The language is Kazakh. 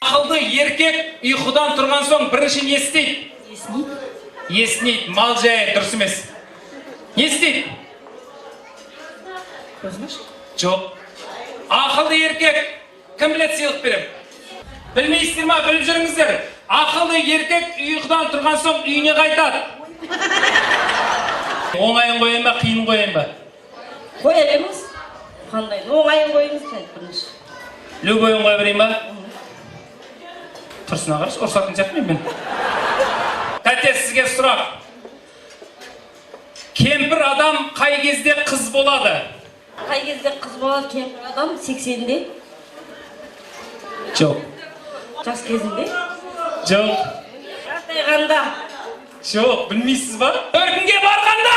Ақылды еркек ұйқыдан тұрған соң бірінші не істейді? Есінейді. Есінейді, мал жаяды, дұрыс емес. Не істейді? Көзін ашады. Жоқ. Ақылды еркек, кім біледі, сыйлық беремін. Білмейсіздер ма? Біліп жүріңіздер. Ақылды еркек ұйқыдан тұрған соң үйіне қайтады. Оңайын қояйын ба, қиынын қояйын ба? Қоя беріңіз. Қандай? Оңайын қойыңыз бірінші. Любойын қоя берейін ба? Тұрсына қарашы, ұрсатын сияқтымын мен. Тәте, сізге сұрақ. Кемпір адам қай кезде қыз болады? Қай кезде қыз болады кемпір адам? 80-де. Жоқ. Жас кезінде. Жоқ. Қартайғанда. Жоқ, білмейсіз ба? Төркінге барғанда.